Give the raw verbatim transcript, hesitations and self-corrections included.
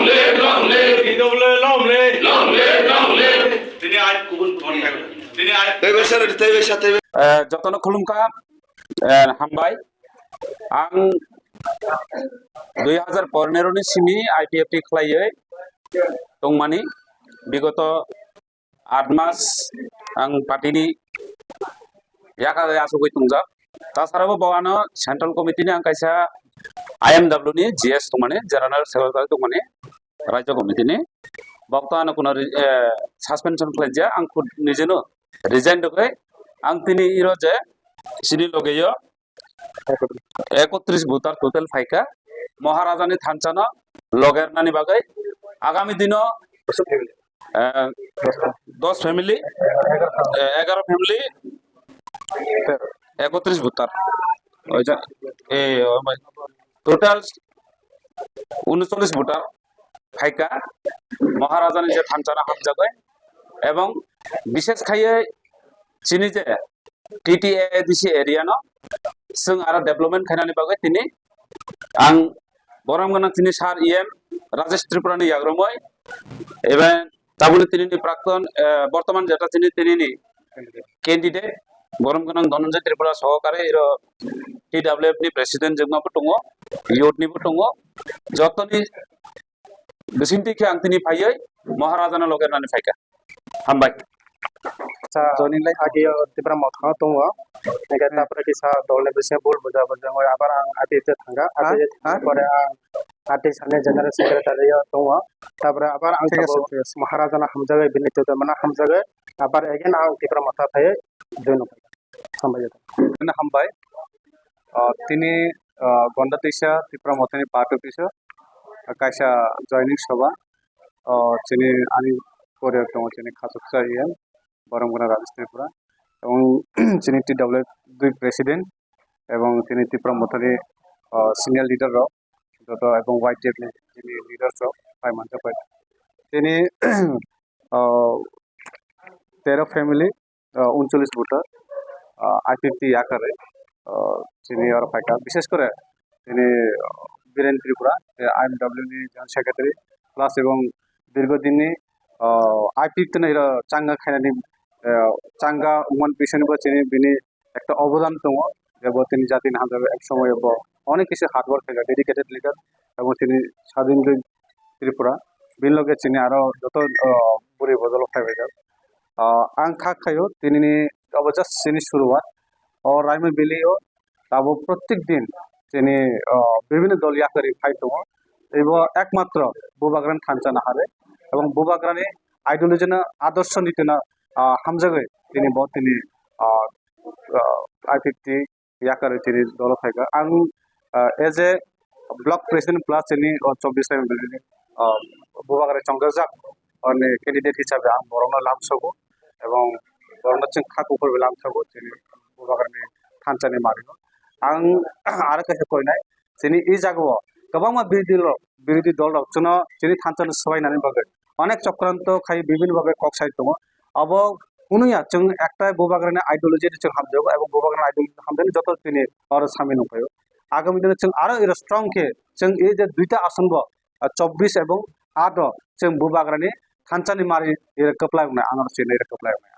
Long live! T W A long live! Long live! Long live! Tini ai kubun kubun kaibo. Tini ai. Tei bai sir, tei bai sa, tei bai. Eh, jotono khulumkha, eh, hambai. Ang dui hajar pondro ni simi I P F T khlaiwi tongmani, bigoto aat mas ang party ni yakari asugwi tongjak. Tasarabo bo ano Central Committee ni ang kaisa I M W ni G S tongmani, General Secretary tongmani, Rajya Committee ni. Bokto ano kuno re-, eh, suspension khlaijak, ang khud nijeno resign rwgwi ang tini iro je chini logeyo ekotris voter total phaikha Maharajani thanchano logernani bagwi. Agami dino, eh, dos family, eh, egaro family, ekotris voter. Oija, eh, total unochollis voter phaikha Maharajani je thanchano hamjagwi, ebong bishesh khaiye chini je T T A D C area no chwng aro development khainani bagwi tini ang borom gwnang chini sir E M Rajesh Tripura ni yagrumwi, even tabukni tini ni prakton, eh, bortoman jeta chini tini ni candidate borom gwnang Dhananjay Tripura sohokare iro T W F ni president jwngma bo tongo, youth ni bo tongo, jotoni bisingtwi khe ang tini phaiwi Maharajano logernani phaikha. Hambai. Sa joining lai agi yo Tipra Motha tongo. Hingke Hmm. tapra kisa dol ni bising bul buja buja ngoi abar ang ati te thanga. Ha? Ati Ha? pore ang ati sani general secretary yo tongo. Tapra abar ang Thik ase, tabuk thik ase. Maharajano hamjagwi bini joto mana hamjagwi. Abar again ang Tipra Motha phaiwi join. Hambai. Hambai. Ah, tini, ah, Gonda Tisa Tipra Mothani party office o, ah, kaisa joining soba, ah, chini ani pore tongo chini Khachuksa E M, Boromgana Rajesh Tripura, ebong chini T W F dui president, ebong chini Tipra Mothani, ah, senior leader rok, joto ebong Y T F ni chini leaders rok pai manjak bai. Chini, ah, tero family, ah, uncholish voter, ah, I P F T yakare, ah, chini oro phaikha. Bishesh kore chini, ah, Biren Tripura, je I M W ni General Secretary, plus ebong dirgho din ni, ah, I P F T no iro changa khainani, ah, changa wngmani bisingtwi bo chini bini ekta obodan tongo, je bo tini jatini hamjakgo ek somoyo bo onek kisu hard work khaikha, dedicated leader, ebong chini Sadin Tripura, bini loge chini aro joto, ah, bwrwi bojol phaibaijak. Ah, ang kha khaio, tinini obo just chini suruwat. O Raima Valley o tabuk protek din chini, ah, bibhinno dol yakarwi phai tongo. Ebo ekmatro Bubagrani thansa nahare ebong Bubagrani ideology no adorsho niti no, ah, hamjagwi tini bo tini, ah, ah, I P F T yakarwi chini dolo phaikha. Ang, ah, as a block president plus chini o chobbish M L A ni, ah, Bubagrani chongjak ani candidate hisabe ang borokno lamsogo ebong borokno chwng kha kuphurwi lamsogo chini Bubagrani thansani mario. Ang aro kaisa koinai, chini e jagao kwbangma birodhi rok, birodhi dol rok chwngno chini thansani swbainani bagwi onek chokranto khai bibhinno bhabe kok sai tongo. Abo hwnwi ya chwng ekta Bubagrani ideology ni chwng hamjago, abo Bubagrani ideology hamjani joto tini oro sami nungkhaio. Agami dino chwng aro iro strong khe chwng e je duita ason bo, ah, chobbish ebong aat o chwng Bubagrani thansani mari iro kwplai wngnai, ang aro chini iro kwplai wngnai.